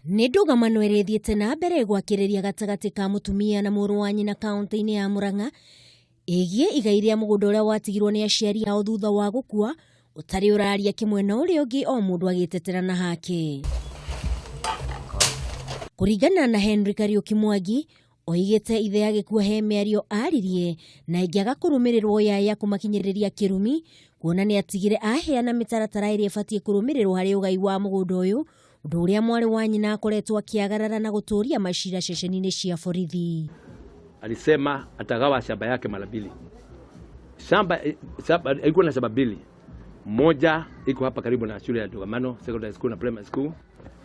Nĩ ndũgamano ĩrĩa ĩthiĩte na mbere gwakĩrĩria gatagatĩ ka mũtumia na mũrũ wa nyina kaunti-inĩ ya Murang'a ĩgiĩ igai rĩa mũgũnda ũrĩa watigirwo nĩ aciari ao thutha wa gũkua ũtarĩ ũraria kĩmwe na ũrĩa ũngĩ o mũndũ agĩtetera na hake. Kũringana na Henry Kariuki Mwangi, oigĩte ithe agĩkua he mĩario aririe na ĩngĩaga kũrũmĩrĩrwo yaya kũmakinyĩrĩria kĩrumi kuona nĩ atigire aheana mĩtaratara ĩrĩa ĩbatiĩ kũrũmĩrĩrwo harĩ ũgai wa mũgũnda ũyũ, ũndũ ũrĩa mwarĩ wa nyina akoretwo akĩagarara na gũtũria macira ceceni-inĩ cia borithi. Alisema atagawa shamba yake mara mbili. Shamba ilikuwa na shamba mbili, moja iko hapa karibu na shule ya Ndugamano Secondary School na Primary School,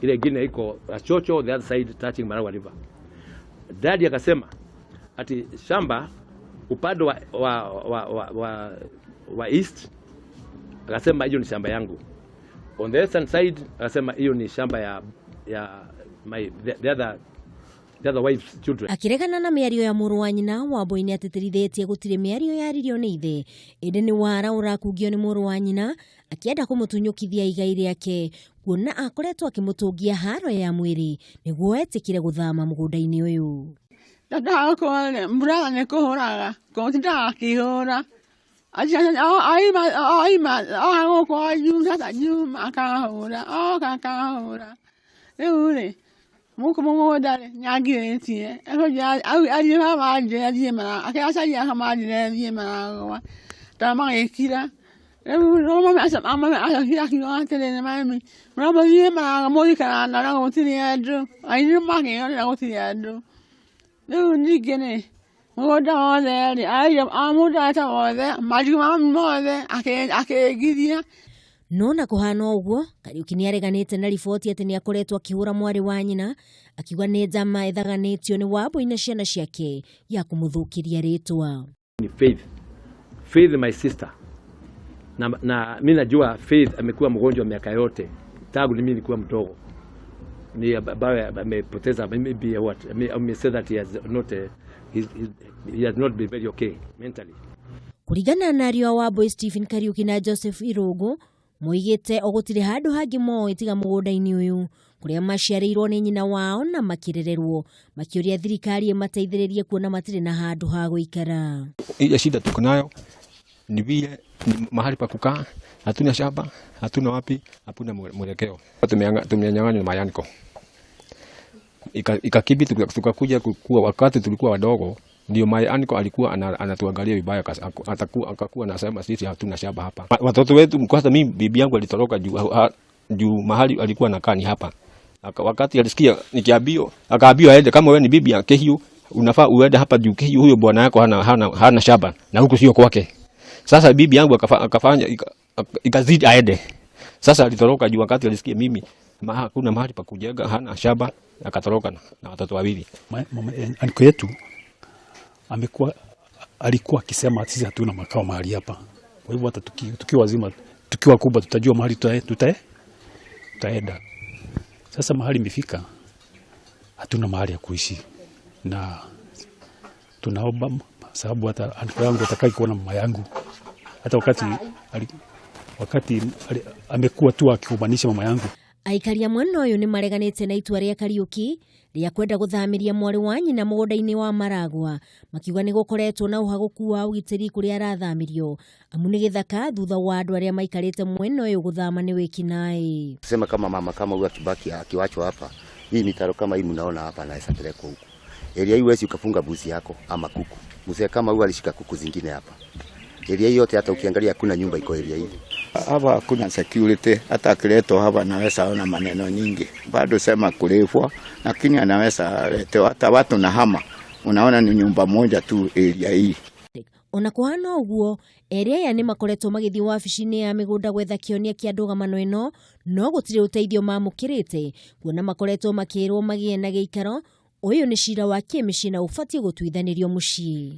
ile ingine iko Chocho the other side touching Maragua River. Daddy akasema ati shamba upande wa east, akasema hiyo ni shamba yangu. On the western side akasema hiyo ni shamba ya my the other wife's children. Akiregana na mĩario ya mũrũ wa nyina, Wambui nĩ atĩtĩrithĩtie gũtirĩ mĩario yaririo nĩ ithe ĩndĩ nĩ wara ũrakungio nĩ mũrũ wa nyina akĩenda kũmũtunyũkithia igai rĩake kuona akoretwo akĩmũtũngia haro ya mwĩrĩ nĩguo etĩkĩre gũthama mũgũnda-inĩ ũyũ. Ndagakora mbura nĩ kũhũraga kũtindaga akĩhũra aima aima gũkũ nyuma akahũra oka akahũra rĩu rĩ gũkũ mũgũnda rĩ nĩangirĩtie athiĩ manjĩre thiĩ akĩacaria akamanjĩre thiĩ Maragwa tondũ magĩkira rĩu acokire akiuga atĩrĩrĩ, "Mami, no mũthiĩ Maragwa mũgũikara na gũtirĩ andũ aini makĩonera gũtirĩ andũ." Rĩu ningĩ rĩ mũgũnda wothe rĩ mũgũnda ta wothe marigũ ma mami mothe akĩngiria. No na kũhana ũguo, Kariuki nĩ areganĩte na riboti atĩ nĩ akoretwo akĩhũra mwarĩ wa nyina, akiuga nĩ njama ĩthaganĩtio nĩ Wambui na ciana ciake ya kũmũthũkĩria rĩtwa. Ni Faith. Faith, my sister. Na mi najua Faith amekuwa mgonjwa miaka yote tangu mimi nilikuwa mdogo. Ni ambaye amepoteza maybe what I may say that he has not been very okay mentally. Kũringana na ariũ a Wambui Stephen Kariuki na Joseph Irũngũ, moigĩte o gũtirĩ handũ hangĩ moĩ tiga mũgũnda-inĩ ũyũ kũrĩa maciarĩirwo nĩ nyina wao na makĩrererwo, makĩũria thirikari ĩmateithĩrĩrie kuona matirĩ na handũ ha gũikara. Ile shida tuko nayo ni vile ni mahali pa kukaa, hatuna shamba, hatuna wapi, hakuna mwelekeo. Tumenyang'anywa na mayanko ikakibidi tukakuja kukua. Wakati tulikuwa wadogo ndio my uncle alikuwa anatuangalia vibaya, akakuwa anasema sisi hatuna shamba hapa. Watoto wetu kwanza, mimi bibi yangu alitoroka juu mahali alikuwa anakaa ni hapa. Wakati alisikia nikiambio, akaambiwa aende, "Kama wewe ni bibi ya Kehiu unafaa uende hapa juu Kehiu huyo bwana yako hana shamba na huku sio kwake." Sasa bibi yangu akafanya ikazidi aende. Sasa alitoroka juu wakati alisikia mimi hakuna mahali pa kujenga, hana shamba, akatoroka na watoto wawili. Uncle yetu alikuwa akisema sisi hatuna makao mahali hapa. Kwa hivyo hata tukiwa wazima, tukiwa kubwa tutajua mahali tutaenda. Sasa mahali imefika hatuna mahali ya kuishi na tunaomba, sababu hata uncle yangu atakai kuona mama yangu hata wakati amekuwa tu akiumanisha mama yangu. Aikari a mwena ũyũ nĩ mareganĩte na itua rĩa Kariuki rĩa kwenda gũthamĩria mwarĩ wa nyina mũgũnda-inĩ wa Maragwa, makiuga nĩ gũkoretwo na ũhagũku wa ũgitĩri kũrĩa arathamĩrio amu nĩ gĩthaka thutha wa andũ arĩa maikarĩte mwena ũyũ gũthama nĩ wĩkinaĩ. Sema kama mama kama huyu akibaki akiwachwa hapa, hii mitaro kama hii mnaona hapa anaweza pelekwa huku. Area hii huwezi ukafunga mbuzi yako ama kuku. Mzee kama huyu alishika kuku zingine hapa. Area hii yote hata ukiangalia hakuna nyumba iko area hii. Hapa hakuna security, hata akiletwa hapa anaweza ona maneno nyingi, bado sema kulevwa, lakini anaweza letewa hata watu na hama. Unaona ni nyumba moja tu area hii. Ona kũhana ũguo, erĩ aya nĩ makoretwo magĩthiĩ wabici-inĩ ya mĩgũnda gwetha kĩonia kĩa ndũgamano ĩno, no gũtirĩ ũteithio mamũkĩrĩte kuona makoretwo makĩrwo magĩe na gĩikaro. Ũyũ nĩ cira wa kĩmĩciĩ na ũbatiĩ gũtuithanĩrio mũciĩ.